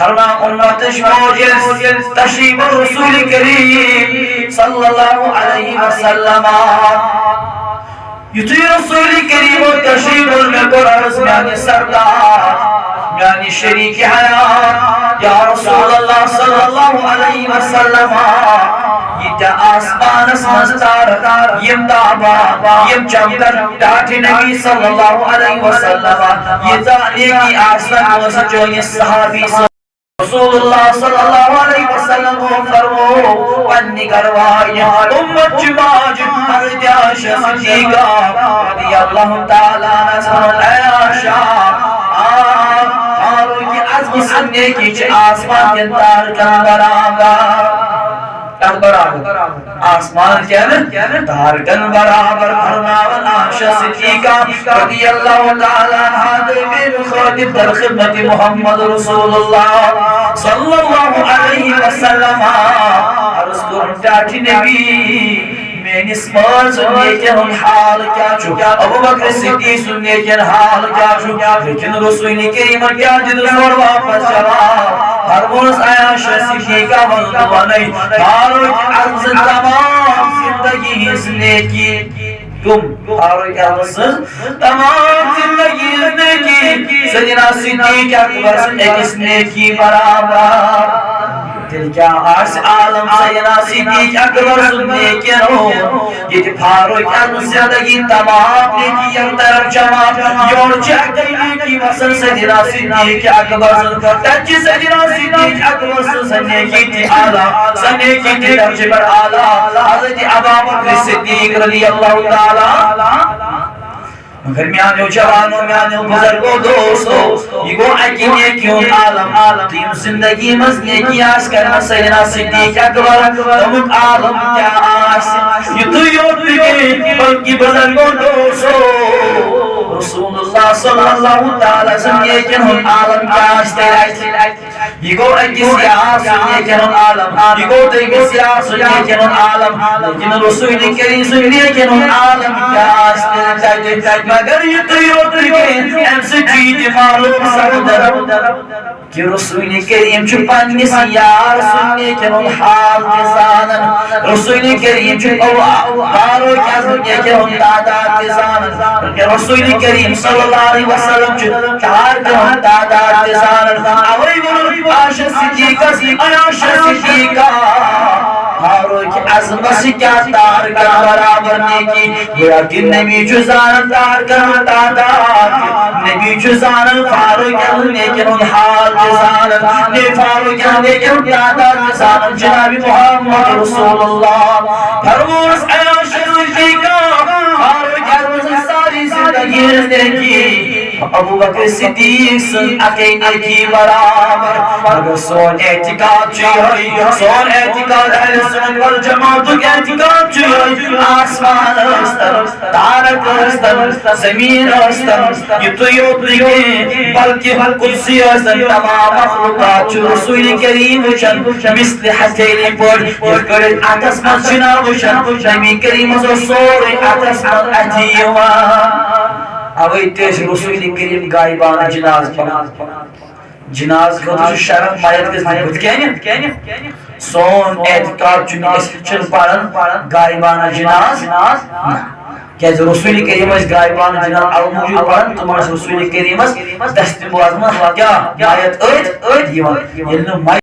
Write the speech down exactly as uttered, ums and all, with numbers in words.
فرما امتش موج ییٚلہِ تشریف رسول کریم صلی اللہ علیہ وسلم۔ یُتھُے رسول کریم تشریف اوٚن، مےٚ کوٚر عرض، میانہِ سردار، میانہِ شریک حیات، یا رسول اللہ صلی اللہ علیہ وسلم، ییٖتیٛاہ آسمانس منٛز تارٕ، یِم تابان، یِم چمکن، ٹاٹھہِ نبی صلی اللہ علیہ وسلم، ییٖژاہ نیکی آسن، وۄنۍ سا چٲنِس صحابی سٕنٛز۔ رسول اللہ صلی اللہ علیہ وسلم فرمو پننہِ گھر واجہِ، امت چہِ ماجہِ حضرت عائشہ صدیقہ رضی اللہ تعالیٰ عنہا، فرمو، اے عائشہ، آ، فاروق اعظم سٕنٛز نیکی چھِ آسمان کٮ۪ن تارکن برابر۔ کتھ برابر؟ آسمان کٮ۪ن تارکن برابر۔ فرماوان عائشہ صدیقہ رضی اللہ تعالیٰ عنہا، دوٚیمہِ مخاطب در خدمت محمد رسول اللہ صلی اللہ علیہ وسلم۔ عرض کوٚرُن، ٹاٹھہِ نبی، میٲنِس مٲلۍ سٕنٛدِ نیکن ہُنٛد حال کیٛاہ چھُ؟ ابوبکر صدیق سُنٛد نیکن حال کیٛاہ چھُ؟ لیکن رسول کریمن کیٛاہ دِتُس اورٕ واپس جواب؟ فرمووُس، اے عائشہ صدیقہ، وَن تہٕ وَنَے، فاروق اعظم سٕنٛز تمام زندگی ہٕنٛز نیکی۔ کم؟ فاروق اعظم سٕنٛز تمام زندگی ہٕنٛز نیکی سیدنا صدیق اکبر سٕنٛز أکِس نیکی برابر۔ تیٚلہِ کیٛاہ آسہِ عالم سیدنا صدیق اکبر سُنٛد نیکن ہُنٛد؟ ییٚتہِ فاروق اعظم سٕنٛز زندگی تمام نیکی یک طرف جمع، یورٕ چھِ اکٕے نیکی وسان سیدنا صدیق اکبر سٕنٛز، تتہِ چھِ سیدنا صدیق اکبر سٕنٛز سۄ نیکی تہِ اعلیٰ، سۄ نیکی تہِ درجہِ پٮ۪ٹھ اعلیٰ، حضرت ابابکر صدیق رضی اللہ تعالیٰ۔ مگر میانیو جوانو، میانیو بزرگو، دوستو، یہِ گوٚو اکہِ نیکی ہُنٛد عالم۔ تہٕ یِم زندگی منٛز نیکی آسہِ کران سیدنا صدیق اکبر، تمیُک عالم کیٛاہ آسہِ؟ یِتُے یوت نہٕ کینٛہہ، بلکہِ بزرگو، دوستو، رسول اللہ صلی اللہ تعالیٰ سٕنٛدِ نیکن ہُنٛد عالم کیٛاہ آسہِ تیٚلہِ اَتہِ؟ یہِ گوٚو أکِس یار سُنٛد نیکن ہُنٛد عالم، یہِ گوٚو دوٚیمِس یار سُنٛد نیکن ہُنٛد عالم، لیکن رسول کریم سُنٛد نیکن ہُنٛد عالم کیٛاہ آسہِ تیٚلہِ تَتہِ؟ مگر یِتُے یوت نہٕ کینٛہہ، اَمہِ سۭتۍ چھُ یہِ تہِ معلوم سپدان کہِ رسول کریم چھُ پننِس یار سُنٛد نیکن ہُنٛد حال تہِ زانان۔ رسول کریم چھُ فاروق اعظم نیکن ہُنٛد تعداد تہِ زانان۔ رسول کریم صلی اللہ علیہ وسلم چھُ تارکن ہُنٛد تعداد تہِ زانان۔ اوے ووٚن عائشہ صدیقس، اے عائشہ صدیقہ، فاروق اعظمس کیٛاہ تارکن برابر نیکی؟ گویا کہ نبی چھُ زانان تارکن ہُنٛد تعداد تہِ۔ نبی چھُ زانان فاروق اعظم نیکن ہُنٛد حال تہِ زانان۔ نبی فاروق اعظم نیکن ہُنٛد تعداد تہِ زانان۔ جناب محمد رسول اللہ فرموس، اے عائشہ صدیقہ، فاروق اعظم سٕنٛز ساری زندگی ہٕنٛز نیکی ابوبکر صدیق سٕنٛز اکے نیکی برابر۔ مگر سون اعتقاد چھُ یِہوٚے، سون اعتقاد اہل سنت والجماعتُک اعتقاد چھُ یِہوٚے، آسمان ٲسۍتن، تارک ٲسۍتن، زمیٖن ٲسۍتن، یِتُے یوت نہٕ کینٛہہ، بلکہ قدسی ٲسۍتن، تمام مخلوقات چھُ رسول کریم وٕچھان، مثل ہتھیلی پٲٹھۍ، یِتھ کٲٹھۍ أسۍ اتھس منٛز چھِنہ وٕچھان، نبی کریمس اوس سورُے اتھس منٛز اَتھِ یِوان۔ اوے تہِ ٲسۍ رسول کریم غایبانہٕ جناز پران۔ جناز خٲطرٕ چھُ شرف میت گژھِ نہٕ بُتھِ کَنہِ۔ سون اعتقاد چھُ نہٕ أسۍ چھِنہٕ پران غایبانہ جناز۔ نہ۔ کیازِ رسول کریم ٲسۍ غایبانہ جناز اَوٕ موٗجوٗب پران، تِمن ٲس رسول کریمس دستِ بازٕ منٛز کیٛاہ؟ میت أتھۍ، أتھۍ یِوان۔ ییٚلہِ نہٕ